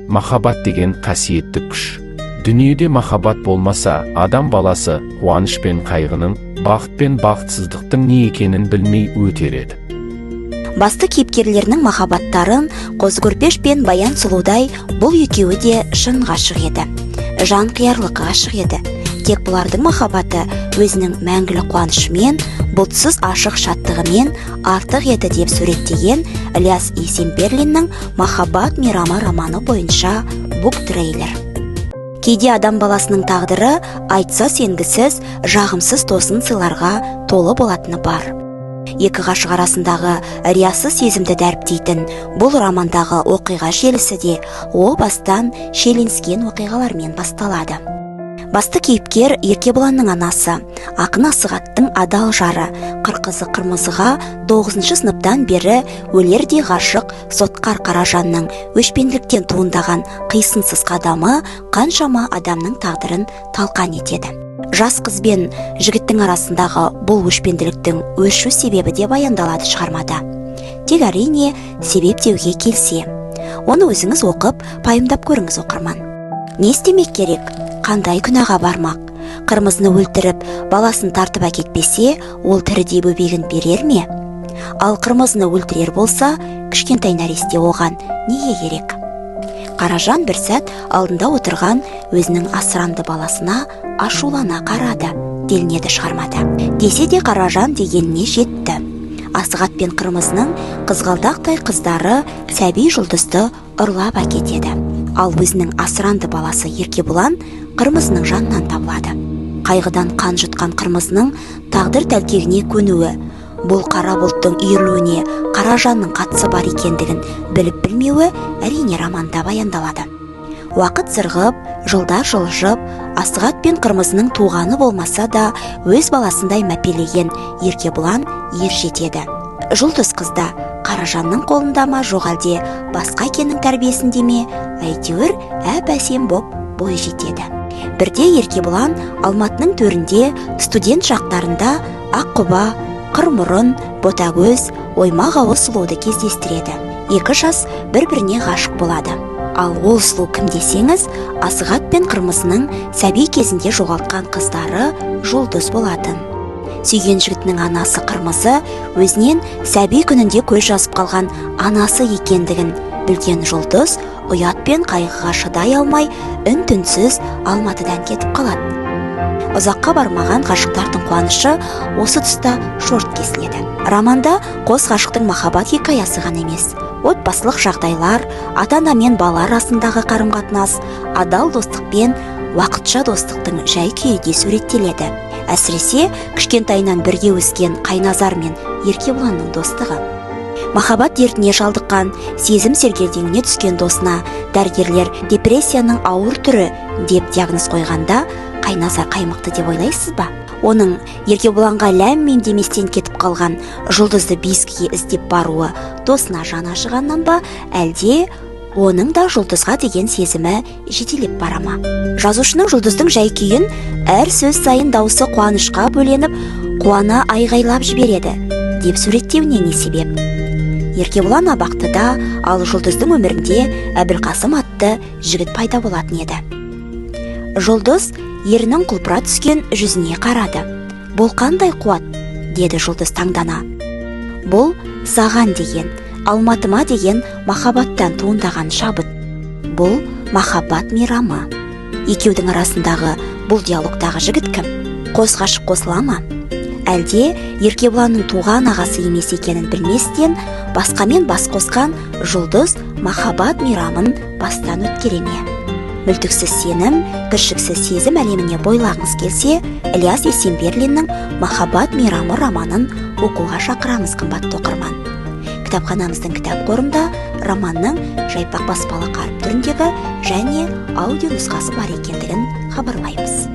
Махаббат деген қасиетті күш. Дүниеде махаббат болмаса, адам баласы қуаныш пен қайғының, бақыт пен бақытсыздықтың не екенін білмей өтер еді. Басты кейіпкерлерінің махаббаттарын Қозы Көрпеш пен Баян сұлудай бұл екеуі де шын ғашық еді. Жан қиярлық ғашық еді. Тек бұлардың махаббаты өзінің мәңгілік қуанышымен, бұлтсыз ашық шаттығымен артық еді деп суреттеген Ілияс Есенберлиннің «Махаббат мейрамы» романы бойынша буктрейлер. Кейде адам баласының тағдыры айтса сенгісіз, жағымсыз тосын сыйларға толы болатыны бар. Екі ғашық арасындағы риясыз сезімді дәріптейтін бұл романдағы оқиға желісі де о бастан шиеленіскен оқиғалармен басталады. Басты кейіпкер Еркебұланның анасы, ақын Асығаттың адал жары, қыр қызы Қырмызыға 9 сыныптан бері өлердей ғашық сотқар Қаражанның өшпенділіктен туындаған қисынсыз қадамы қаншама адамның тағдырын талқан етеді. Жас қыз бен жігіттің арасындағы бұл өшпенділіктің өршу себебі де баяндалады шығармада. Тек, әрине, себеп деуге келсе, оны өзіңіз оқып, пайымдап көріңіз, оқырман. Не істемек керек? Қандай күнәға бармақ? Қырмызыны өлтіріп, баласын тартып әкетпесе, ол тірідей бөбегін берер ме? Ал Қырмызыны өлтірер болса, кішкентай нәресте оған неге керек? Қаражан бір сәт алдында отырған өзінің асыранды баласына ашулана қарады делінеді шығармада. Десе де, Қаражан дегеніне жетті. Асығат пен Қырмызының қызғалдақтай қыздары сәби Жұлдызды ұрлап әкетеді. Ал өзінің асыранды баласы Еркебұлан Қырмызының жанынан табылады. Қайғыдан қан жұтқан Қырмызының тағдыр тәлкегіне көнуі, бұл қара бұлттың үйірілуіне Қаражанның қатысы бар екендігін біліп білмеуі, әрине, романда баяндалады. Уақыт сырғып, жылдар жылжып, Асығат пен Қырмызының туғаны болмаса да, өз баласындай мәпелеген Еркебұлан ер жетеді. Жұлдыз қыз да Қаражанның қолында ма, жоқ әлде басқа әкенің тәрбиесінде ме, әйтеуір әп әсем боп бой жетеді. Бірде Еркебұлан Алматының төрінде студент шақтарында аққұба, қыр мұрын, ботагөз, оймақ ауыз сұлуды кездестіреді. Екі жас бір біріне ғашық болады. Ал ол сұлу кім десеңіз, Асығат пен Қырмызының сәби кезінде жоғалтқан қыздары Жұлдыз болатын. Сүйген жігітінің анасы Қырмызы өзінен сәби күнінде көз жазып қалған анасы екендігін білген Жұлдыз ұят пен қайғыға шыдай алмай, үн түнсіз Алматыдан кетіп қалады. Ұзаққа бармаған ғашықтардың қуанышы осы тұста шорт кесіледі. Романда қос ғашықтың махаббат хикаясы ғана емес, отбасылық жағдайлар, ата ана мен бала арасындағы қарым қатынас, адал достық пен уақытша достықтың жай күйі де суреттеледі. Әсіресе кішкентайынан бірге өскен Қайназар мен Еркебұланның достығы. Махаббат дертіне шалдыққан, сезім сергелдеңіне түскен досына дәрігерлер депрессияның ауыр түрі деп диагноз қойғанда, Қайназар қаймықты деп ойлайсыз ба? Оның Еркебұланға ләм мим деместен кетіп қалған Жұлдызды Бийскіге іздеп баруы досына жаны ашығаннан ба, әлде оның да Жұлдызға деген сезімі жетелеп бара ма? Жазушының Жұлдыздың жай күйін әр сөз сайын даусы қуанышқа бөленіп, қуана айғайлап жібереді деп суреттеуіне не себеп? Еркебұлан абақтыда, ал Жұлдыздың өмірінде Әбілқасым атты жігіт пайда болатын еді. Жұлдыз ерінің құлпыра түскен жүзіне қарады. «Бұл қандай қуат?» – деді Жұлдыз таңдана. «Бұл саған деген, Алматыма деген махаббаттан туындаған шабыт. Бұл махаббат мейрамы». Екеудің арасындағы бұл диалогтағы жігіт кім? Қос ғашық қосыла ма? Әлде Еркебұланның туған ағасы емес екенін білместен басқамен бас қосқан Жұлдыз махаббат мейрамын бастан өткере ме? Мүлтіксіз сенім, кіршіксіз сезім әлеміне бойлағыңыз келсе, Ілияс Есенберлиннің «Махаббат мейрамы» романын оқуға шақырамыз, қымбатты оқырман. Кітапханамыздың кітап қорында романның жайпақ баспалы қаріп түріндегі және аудио нұсқасы бар екендігін хабарлаймыз.